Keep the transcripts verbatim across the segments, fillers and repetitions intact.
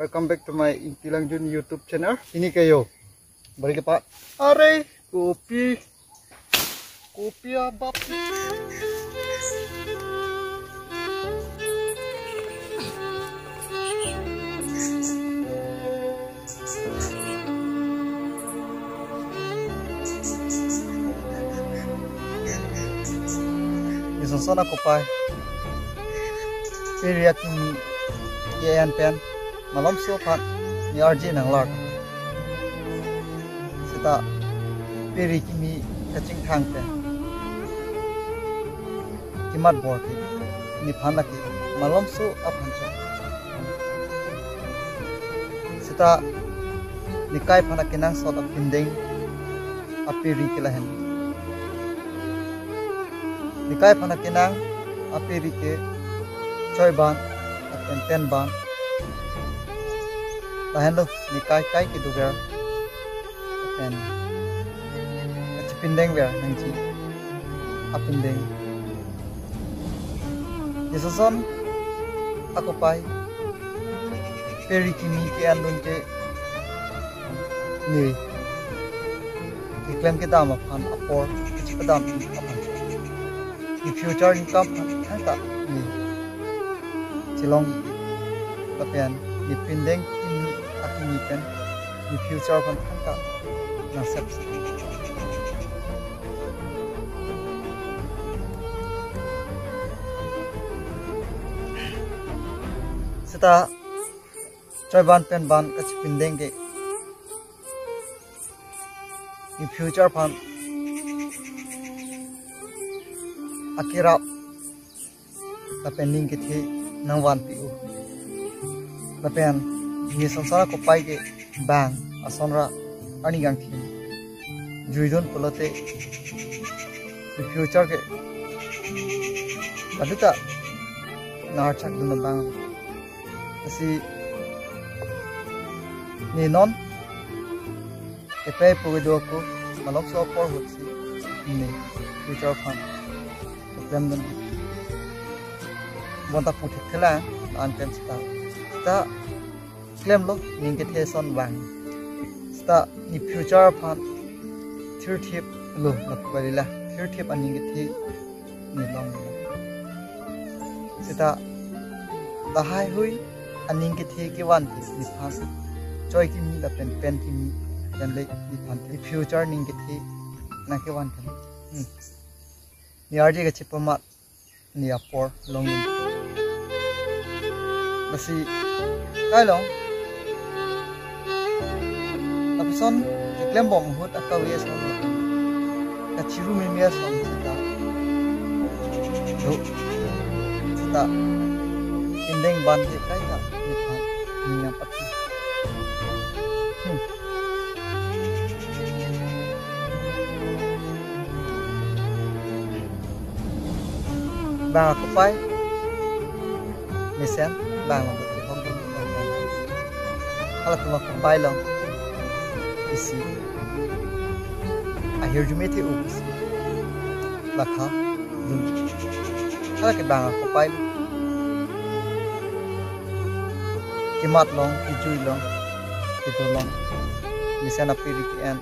Welcome back to my Ingti Langjun YouTube channel. Ini kayo. Balik ke Pak. Are, kopi. Kopi abap. Ni sonson akopai. Peri akimi ke-en pen malomso aphan ne arje nanglar. Seta peri kimi kachingthang pen kemat bor ke nephan lake malomso aphan chot. Seta nekai aphan akenangsot apindeng aperi ke lahen. Nekai aphan akenang aperi ke choi ban, lapen pen ban. Lahenlo nekai kai kedover. Lapen kachipindeng ver nangji apindeng. Ni sonson akopai, peri kimi ke-en dun ke ne keklem kedam aphan apor kechipadam aphan, ne future ne kam aphan thangta ne chelong, lapen ne pindeng kimi akimi pen ne future aphan thangta nangsep. Seta choi ban pen ban kachipindeng ke ne future aphan akerap lapen ning kethe nangvanpi-o. Lapen ni sonson akopai ke bang ason ra arni kangthi juidun pulote ne future ke baduta nangchakdun abang. Lasi ne non epai pu kedo ako malomso apor ahut si ne future aphan keklem dun. Bonta pu thekthelang an pen seta, seta klemlo ning kethe ason vang. Seta ne future aphan thirthip lo lapu kalila, thirthip aning kethe ne longlo. Seta lahaihui aning kethe kevan ke nephan choi kimi lapen pen kimi, lapen le nephan ne future ning kethe nangkevan kan. Hmm. Ne arje kachipamat ne apor long. Lasi kai long. Lapuson keklem bom ahut akave ason, kachiru meme ason seta do, seta pindeng ban ke kaita nephan ning nangpathu. Hmm. Bang akopai mesen bang lo bote hok dun. Halatum akopai long isi ahirjume the-o isi lakha dun. Hala ke bang akopai lo. Kemat long, kejui long, kedo long, mesen aperi ke-en,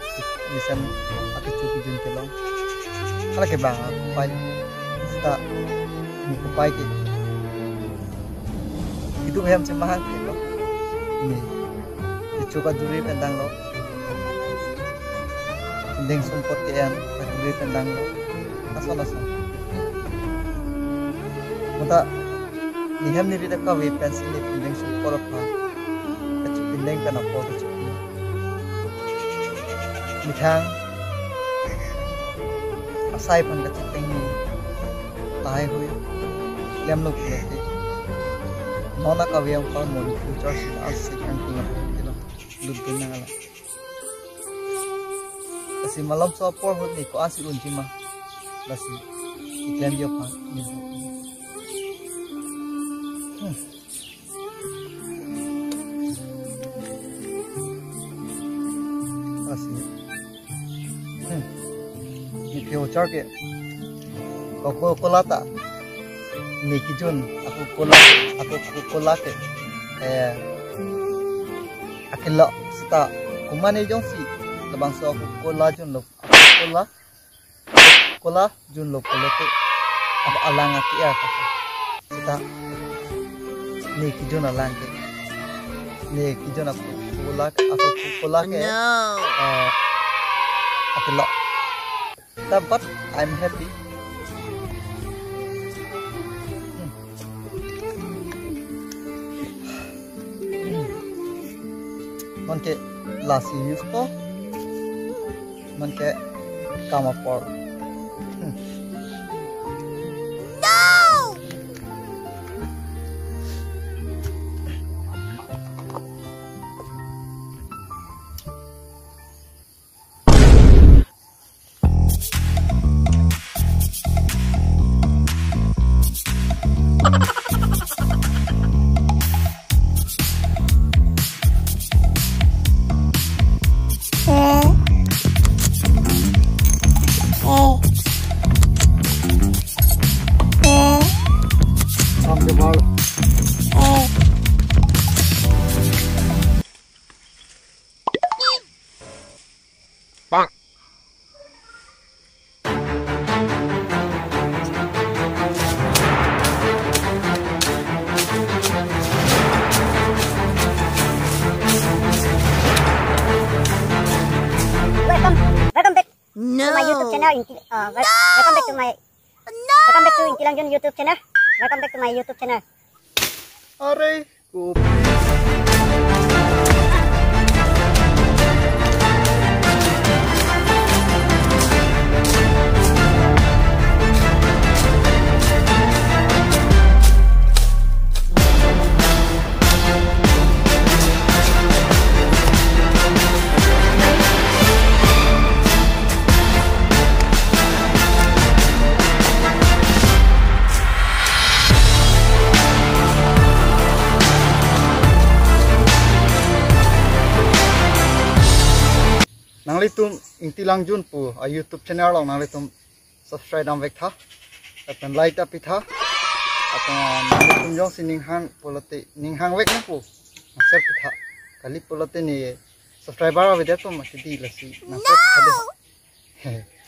mesen akecho kejun kelong. Hala ke bang akopai. Seta ne kopai ke keduk hem chemahang ke lo. Ne kecho kadure pen danglo. Pindeng sumpot ke-en kadure pen danglo. Ason ason. Bonta ne hem ne rit akave pensi ne pindeng sumpot aphan kachipindeng pen apor kachipindeng. Methang asai aphan kachiteng ne lahaihui klemlo pulote, non akave angkor mo ne future si arsi kangting aphan tilo lut dun nang alam. Lasi malomso apor ahut ne ko-ansi unji ma, lasi keklemji aphan ne. Hmm. Lasi, hmm, ne future ke Coca-Cola ta ne kejun, ako Cola, ako Coca-Cola ke, eh, Lo, seta komatne jongsi labangso ako kola junlo, ako kola, kola junlo pulote, ap alang ake-er ta. Seta ne kejun alang ke, ne kejun ako kola, ako kola ke, Oh no. eh, atelo. Seta, but I'm happy. Nonke lasi news po. Nonke kam apor. No! Welcome, welcome back to my YouTube channel. Inti-, uh, wel-, welcome back to my, welcome back to Ingti Langjun YouTube channel. Welcome back to my YouTube channel. Are, kopi. Nanglitum Ingti Langjun pu a YouTube channel along nanglitum subscribe damvek tha. Lapen like ta pi tha. Lapen nanglitum jongsi ning hang pulote, ning hangvek nangpo, nang share pi tha. Kali pulote ne subscriber avedet po mati di, lasi nang share pi tha de.